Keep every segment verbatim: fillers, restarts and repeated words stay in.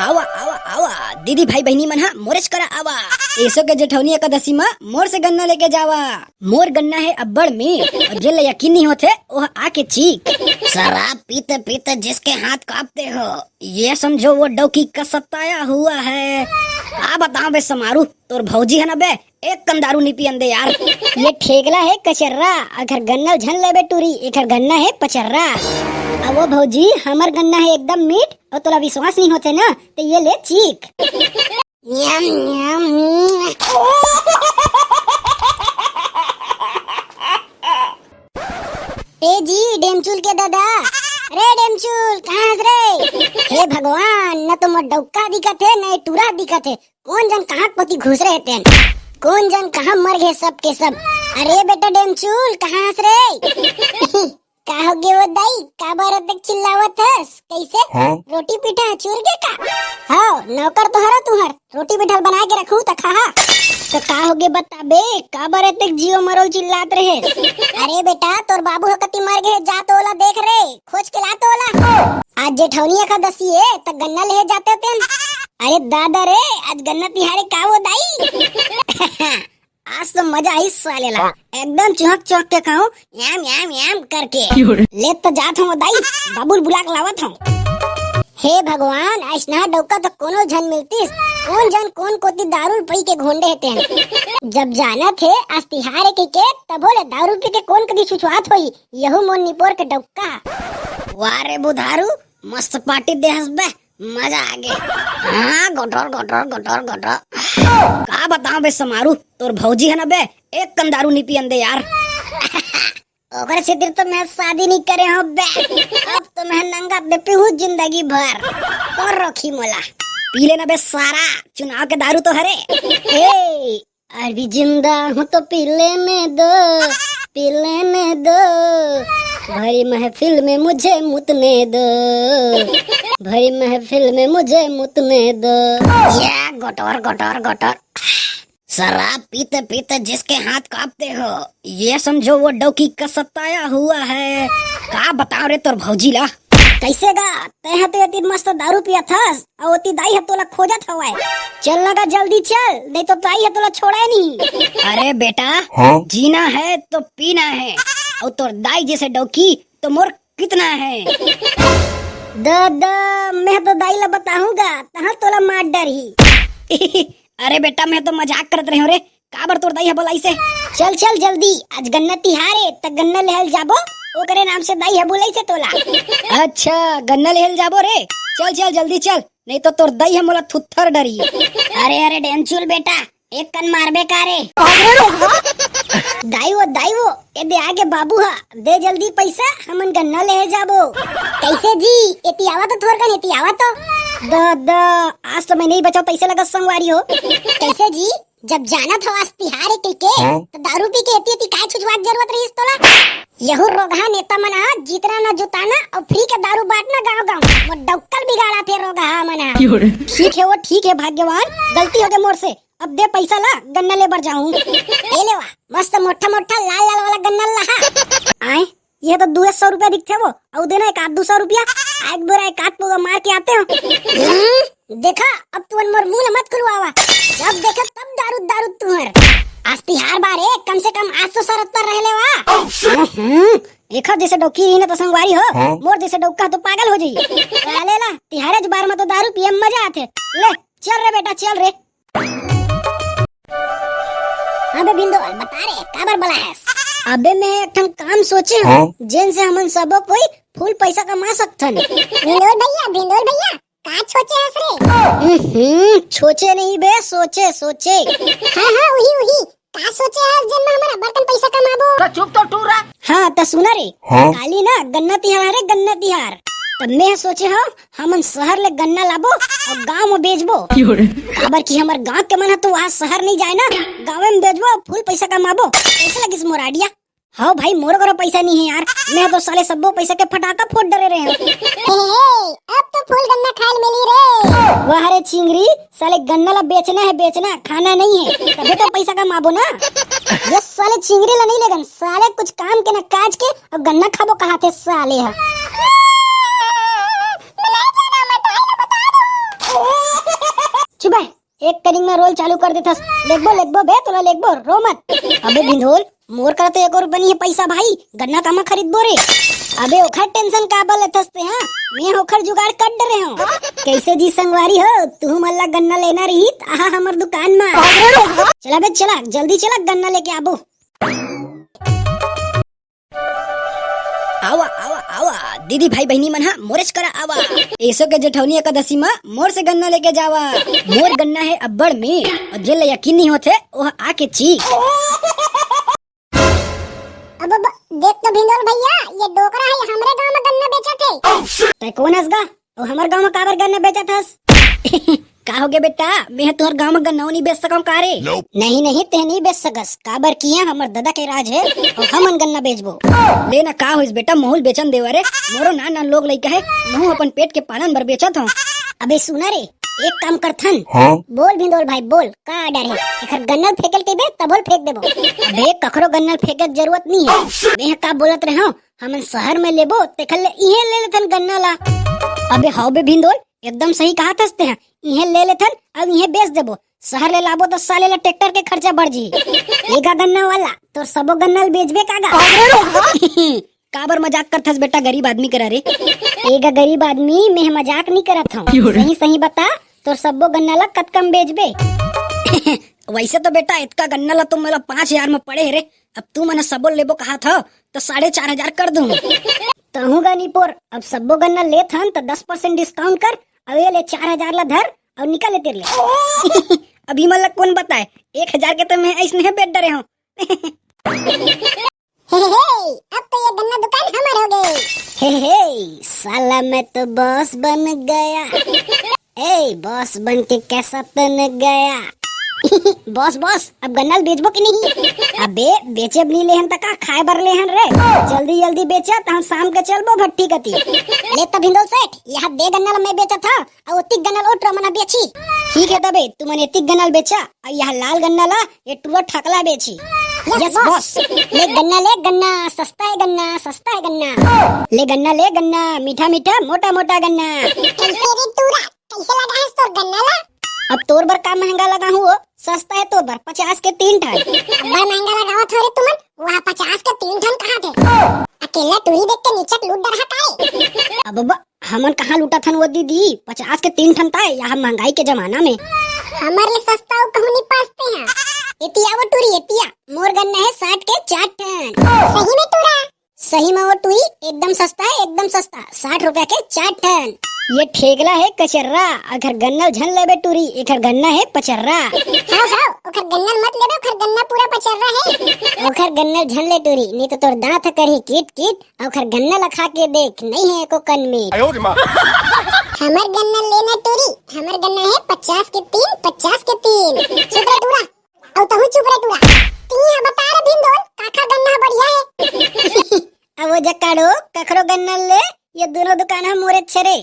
आवा, आवा, आवा, दीदी भाई बहिनी मन हा मोरेच करा आवा। एसो के जेठौनी एकादशी मा मोर से गन्ना लेके जावा। मोर गन्ना हे अब्बड़ मीठ, अउ जेन ला यकीन नहीं होथे, ओह आके चीख। शराब पीते पीते जिसके हाथ कांपते हो, ये समझो वो डौकी का सताया हुआ है। का बताओ बे समारू, तोर भौजी है ना बे, एक कन दारू नी पियन दे यार। ये ठेकला हे कचर्रा, अगर गन्ना झन लेबे टूरी, एकर गन्ना हे पचर्रा। अब वो भौजी, हमर गन्ना हे एकदम मीठ, अउ तोला विश्वास नहीं होथे ना, तो ये ले चीख। यम, यम। ए जी, डेमचुल के दादा। अरे डेमचुल, कहाँ हस रे? हे भगवान, न तो मोर डौका दिखत हे, न ये टूरा दिखत हे। कोन जन कहाँ कोती घुसरे हे तेन? कोन जन कहाँ मर गे सब के सब? अरे बेटा डेमचुल, कहाँ हस रे? का हो गे वो दाई? काबर अतेक चिल्लावत हस? कैसे? हाँ? रोटी पीठा चूर गे का? हाँ, नौकर तो हरो तुहर, रोटी पीठा बना के रखू त खाहा। तो का हो गे बताबे? काबर अतेक जियो मरोल चिल्लात रहे? अरे बेटा, तोर बाबू ह कति मर गे, जा तो ओला देख रे, खोज के ला तो ओला। आज जेठौनी एकादशी हे, त गन्ना लेहे जाते तेन। अरे दादा रे, आज गन्ना तिहार हे का वो दाई? आज तो मजा आइस साले ला, एकदम चुहक चुहक के खाऊं, याम याम याम करके। ले तो जात हूँ दाई, बाबू ल बुला के लावत हूँ। हे भगवान, अइसना डौका तो कोनो झन मिलतिस, कोन जन कोन कोती दारू पी के घोंडे हे तेन। जब जानत हे आज तिहार हे कहिके, तभो ले दारू पी के कोन कती छुछुआत होही, यहू मोर निपोर के डौका। वाह रे बुधारू, मस्त पार्टी दे हस बे, मजा आ गे। हाँ, गोठोर, गोठोर, गोठोर, गोठोर। का बताओ बे समारू, तोर भौजी है ना बे, एक कन दारू नी पियन दे यार। ओकरे सेतिर तो मैं शादी नहीं करे हूँ बे। अब तो मैं नंगा दे पीहूँ जिंदगी भर। कौन रोकी मोला? पी लेना बे सारा, चुनाव के दारू तो हरे। ए, अभी जिंदा हूँ तो पी लेने दो, पी लेने दो। भरी महफिल में मुझे मुतने दो, भरी महफिल में मुझे मुतने दो। ये गोटोर, गोटोर, गोटोर। शराब पीते पीते जिसके हाथ कांपते हो, ये समझो वो डौकी का सताया हुआ है। का बताओ रे तोर भौजी ला? कैसे गा? तैं ह तो एती मस्त दारू पियत हस, अउ ओती दाई ह तोला खोजत हवय। चल ना गा जल्दी चल, नहीं तो दाई ह तोला छोड़े नहीं। अरे बेटा, हाँ? जीना है तो पीना है, अउ तोर दाई जैसे डौकी तो मोर कितना है? दादा, मैं तो दाई ला बताहूँ गा, तहाँ तोला मार डरही। अरे बेटा, मैं तो मजाक करत रहे हूँ रे, काबर तोर दाई ह बोलाइसे? चल चल जल्दी, आज गन्ना तिहार हे, त गन्ना लेहल जाबो, ओकरे नाम से दाई ह बोलाइसे तोला। अच्छा, गन्ना लेहल जाबो रे, चल चल जल्दी चल, नहीं तो तोर दाई ह मोला थुत्थर डरी। अरे अरे डेमचुल बेटा, एक कन मारबे का रे? दाई वो, दाई वो, ए दे आगे बाबू ह, दे जल्दी पैसा, हमन गन्ना लेहे जाबो। कैसे जी? एती आवा तो थोरकन, एती आवा तो। द, द, आज तो मैं नहीं बचाओ पैसे लगा संगवारी हो। कैसे जी? जब जानत हो आज तिहार हे कहिके, हाँ? तो दारू पी के एती एती काय छुछुआत जरूरत रहिस तोला? यहू रोगहा नेता मन ह जीतना न जुताना अउ फ्री के दारू बांटना गांव गांव। मोर डौकल बिगाड़ा थे रोगहा मन ह। ठीक है वो, ठीक है भाग्यवान, गलती हो गई मोर से। अब दे पैसा ला, गन्ना ले बर जाऊं। ए लेवा, मस्त मोटा मोटा लाल लाल वाला गन्ना ला हा। आए, ये तो दू सौ रुपया दिखथे वो, अउ देना एक आध दू सौ रुपया, आज बोरा एक आध पोगा मार के आते हो। हम्म, देखा, अब तुमन मोर मुंह ला मत खुलवावा। जब देखा तब दारू दारू तुहर। आज तिहार बार हे, कम से कम आज तो सरत पर रह लेवा। हम्म, एखर जैसे डौकी रही ना तो संगवारी हो, हाँ? मोर जैसे डौका तो पागल हो जाई। ले ला, तिहारे बार में तो दारू पिए में मजा आथे। ले, चल रे बेटा, चल रे। हाँ बे भिंदोल, बता रे, काबर बलायस? अबे मैं एक ठन काम सोचे हूँ, हाँ? जेन से हमन सबो कोई फुल पैसा कमा सकथन। भिंदोल भैया, भिंदोल भैया, का सोचे हस रे? हम्म, सोचे नहीं बे, सोचे, सोचे। हाँ, हाँ, उही, उही। का सोचे हस जेन में हमर अब्बड़ कन पैसा कमाबो? तो चुप तो टूरा। हाँ, त सुना रे। हाँ? काली ना गन्ना तिहार हरे, गन्ना तिहार। त मैं सोचे हूँ, हमन शहर ले गन्ना लाबो अउ गांव में बेचबो। काबर कि हमर गांव के मन ह तो वहाँ शहर नहीं जाए ना, गांव में बेचबो, फुल पैसा कमाबो। कैसे लगिस मोर idea? हाँ भाई, मोरो करा पैसा नहीं है यार, मैं तो साले सब्बो पैसा के फटाका फोड़ डरे रहे हूँ। हे, हे, अब तो फुल गन्ना खाए मिली रे। वाह रे चिंगरी, साले गन्ना ला बेचना है, बेचना, खाना नहीं है, तभी तो पैसा कमाबो ना। ये साले चिंगरी ला नहीं लेगन, साले कुछ काम के ना काज के, अउ गन्ना खाबो कहाथे साले ह। एक कनिक में रोल चालू कर देथस। लेगबो, लेगबो बे, तोला लेगबो, रो मत। अबे भिंदोल, मोर करा तो एको रुपया नहीं है पैसा भाई, गन्ना कामा खरीदबो रे। अबे ओखर टेंशन काबर लेथस ते, हाँ? मैं ओखर जुगाड़ कर डरे हूँ। कैसे जी संगवारी हो, तुहू मन ला गन्ना लेना रही त आहा हमर दुकान मा। चला बे चला, जल्दी चला, गन्ना लेके आबो। आवा, आवा, आवा, दीदी भाई बहिनी मन हा मोरेच करा आवा। एसो के जेठौनी एकादशी मा मोर से गन्ना लेके जावा। मोर गन्ना है अब्बड़ मीठ, और जेला यकीन नहीं होथे, ओह आके चीख। अब, अब देख तो भिंदोल भैया, ये डोकरा है हमरे गांव में गन्ना बेचत है। तै कोन हस गा? अउ हमर गांव में काबर गन्ना बेचत हस? का होगे बेटा, मैं तुहर गांव में गन्ना नहीं बेच सकंव का रे? नहीं, नहीं, ते नहीं बेच सकस। काबर किया हमर ददा के राज है, अउ हमन गन्ना बेचबो। ले ना, का होइस बेटा, महूल बेचन देवा रे। मोरो नान नान लोग लइका है, महूं अपन पेट के पालन बर बेचत हंव। अबे सुना रे, एक काम करथन। हाँ? बोल भिंदोल भाई, बोल, का ऑर्डर है? एखर गन्ना ल फेंके ल कहिबे, तभो ल फेंक देबो। अबे कखरो गन्ना ल फेंके के जरूरत नहीं है। मैं का बोलत रहे हंव, हमन शहर में लेबो, तेखर ले इहें ले लेथन गन्ना ला। अबे हव बे भिंदोल, एकदम सही कहाथस तेंह, इहें ले लेथन, अब इहें बेच देबो। शहर ले लाबो तो साले ला ट्रैक्टर के खर्चा बढ़ जी। एगा गन्ना वाला, तोर सबो गन्ना ल बेचबे का गा? काबर मजाक करथस बेटा गरीब आदमी करा रे? एगा गरीब आदमी, मैं मजाक नहीं करत हंव। सही सही बता, तोर सब्बो गन्ना ला कतका म बेचबे? वैसे तो बेटा, इतका गन्ना ला तो मोला पाँच हजार में पड़े हे रे। अब तू मन सब्बो लेबो कहाथव, तो साढ़े चार हजार कर दूं। तहूं गा निपोर, अब सब्बो गन्ना लेथन, तो दस परसेंट डिस्काउंट कर, अब ये ले चार हजार ला धर, और निकल ले तेरे ले। अभी मन ला कौन बताए, एक हजार के तो मैं ऐसने बेच डरे हंव। हे, हे, हे, अब तो ये गन्ना दुकान हमर हो गए। हे, हे, साला मैं तो बॉस बन गया। ए, बॉस बन के कैसा तन गया? बॉस, बॉस, अब गन्ना ल बेचबो कि नहीं? अबे, बेचे बर नहीं लेहन त का खाए बर लेहन रे? जल्दी, जल्दी बेचा, त हम शाम के चलबो भट्टी कती। ले त भिंदोल सेठ, यहाँ दे गन्ना ल मैं बेचत हंव, अउ ओतिक गन्ना ल ओ टुरा मन बेची। ठीक है तबे, तुमन एतिक गन्ना ल बेचा, अउ यहाँ लाल गन्ना ला ये टुरा ठकला बेची। Yes, yes, boss. बॉस। ले गन्ना, ले गन्ना, सस्ता है गन्ना, सस्ता है गन्ना। ले गन्ना, ले गन्ना, मीठा मीठा, मोटा मोटा गन्ना। कैसे रे टुरा, कैसे लगा है तोर गन्ना ला? अब तोर बर का महंगा लगाहूं वो, सस्ता है तोर बर, पचास के तीन ठन। अब्बड़ महंगा लगावत हो रे तुमन, वहाँ पचास के तीन ठन कहाँ थे? अकेला टुरी देख के नीचक लूट डरहा का रे? अब, अब हमन कहाँ लूटत हन वो दीदी, पचास के तीन ठन ताय, यह महंगाई के जमाना में। हमर ले सस्ता अउ कहूँ नहीं पासते हैं। एतिया वो टुरी, एतिया, मोर गन्ना है साठ के चार ठन। सही में टुरा? सही में वो टुरी, एकदम सस्ता है, एकदम सस्ता, साठ रुपया के चार ठन। ये ठेकला है कचर्रा, अगर गन्ना झन लेबे टुरी, एकर गन्ना है पचर्रा। हाँ, हाँ, ओकर गन्ना मत लेबे, ओकर गन्ना पूरा पचर्रा है। ओकर गन्ना झन ले टुरी, नहीं तो तोर दांत ह करही किट किट, अउ ओखर गन्ना ल खा के देख, नहीं है एको कन मीठ। हमर गन्ना लेना टूरी, हमर गन्ना है पचास के तीन, पचास के तीन। चुप रे टूरा, अउ तहू चुप रे टूरा। तिही ह बता रे भिंदोल, काखर गन्ना ह बढ़िया है। अब वो जकाड़ो, कखरो गन्ना ले, ये दोनों दुकान ह मोरे छे रे।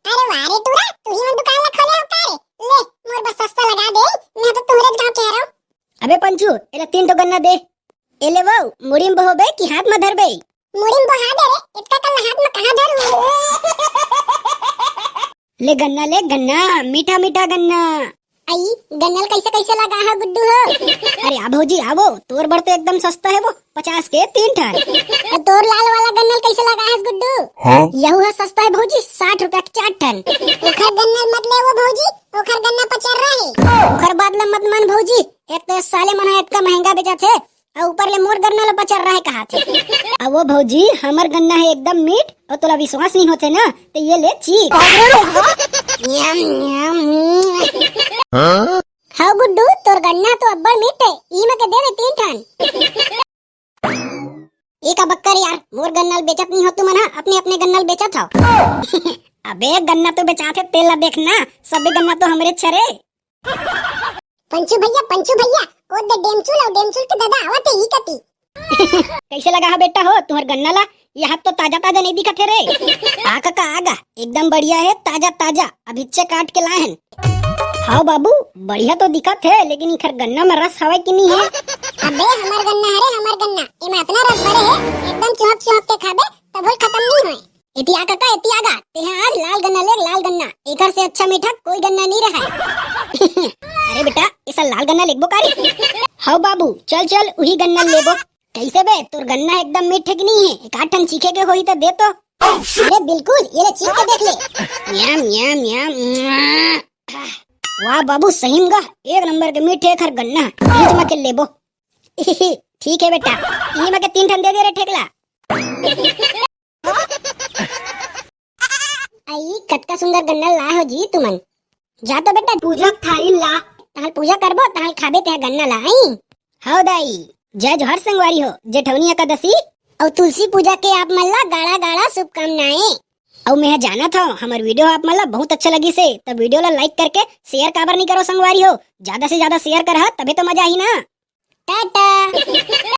अरे वाह रे टूरा, तुही मन दुकान ला खोले हो का रे? ले, मोर बस सस्ता लगा दे, मैं तो तुहरे गाँव के हरव। अबे पंचू, एला तीन ठो गन्ना दे। एले वो, मुड़ी म बहोबे कि हाथ म धरबे? मुड़ी म बहा दे रे, इतका कन हाथ म कहाँ धरू? ले गन्ना, ले गन्ना, मीठा मीठा गन्ना। आई, गन्ना ल कैसे कैसे लगा हा गुड्डू हो? अरे आ भौजी, आवो, तोर बर तो एकदम सस्ता है वो, पचास के तीन ठन। तो तोर लाल वाला गन्ना ल कैसे लगा है गुड्डू? हाँ? यहू है सस्ता है भौजी, साठ रुपया के चार ठन। ओखर गन्ना ल मत ले वो भौजी, ओखर गन्ना पचर्रा है। ओखर बात ल मत मान भौजी, एक तो ये साले मन ह इतका महंगा बेचत है, अउ ऊपर ले मोर गन्ना ल पचर्रा है कहाथे। अउ वो भौजी, हमर गन्ना है एकदम मीठ, अउ तोला विश्वास नहीं होथे ना, तो ये ले चीख। न्याम, न्याम, न्याम। हाँ गुड्डू, तोर गन्ना तो अब्बड़ मीठ है, ई में के दे दे तीन ठन। एक बक्कर यार, मोर गन्ना ल बेचत नहीं हो तुमन हा, अपने अपने गन्ना ल बेचत हो। अबे गन्ना तो बेचाथे, तेला देखना, सबे गन्ना तो हमरे छरे। पंचू भैया, पंचू भैया, ओ दे डेमचुल अउ डेमचुल के ददा आवत हे ई कती। कैसे लगा हा बेटा हो तुहर गन्ना ला? यह तो ताजा ताजा नहीं दिखत हे रे। आ काका, आ गा, एकदम बढ़िया है, ताजा ताजा, अभिच्चे काट के लाए हन। हाँ बाबू, बढ़िया तो दिखत हे, लेकिन इखर गन्ना में रस हवय कि नहीं है? अबे हमर गन्ना हरे, हमर गन्ना, एमा इतना रस भरे हे, एकदम चुहक चुहक के खाबे, तभो ले खत्म नहीं होय। एती आ काका, एती आ गा, तेहा आज लाल गन्ना ले, लाल गन्ना, एकर से अच्छा मीठा कोई गन्ना नहीं रहा। अरे बेटा, ये साल लाल गन्ना लेबो का रे? हव बाबू, चल चल, उही गन्ना लेबो। कैसे बे, तोर गन्ना एकदम मीठ हे कि नहीं हे? एक आध ठन चीखे के होही त दे तो। अरे बिल्कुल, ये ले चीख के देख ले। यम, यम, यम। वाह बाबू, सही में गा, एक नंबर के मीठ हे एखर गन्ना। बीच में के लेबो। ठीक है बेटा, इही में के तीन ठन दे दे रे ठेकला। आई, कतका सुंदर गन्ना ला हो जी तुमन। जा तो बेटा, पूजा थारी ला। तहाल पूजा करबो, तहाल खाबे ते गन्ना ला, आई। हव दाई, जय जोहार संगवारी हो, जेठौनी एकादशी अउ तुलसी पूजा के आप मन ला गाड़ा गाड़ा शुभकामनाएं। अउ मैं जानत हव, हमर video आप मन ला बहुत अच्छा लगिस हे, त video ला like करके share काबर नहीं करो संगवारी हो, ज्यादा से ज्यादा share करहा, तभे तो मजा आही ना। टाटा।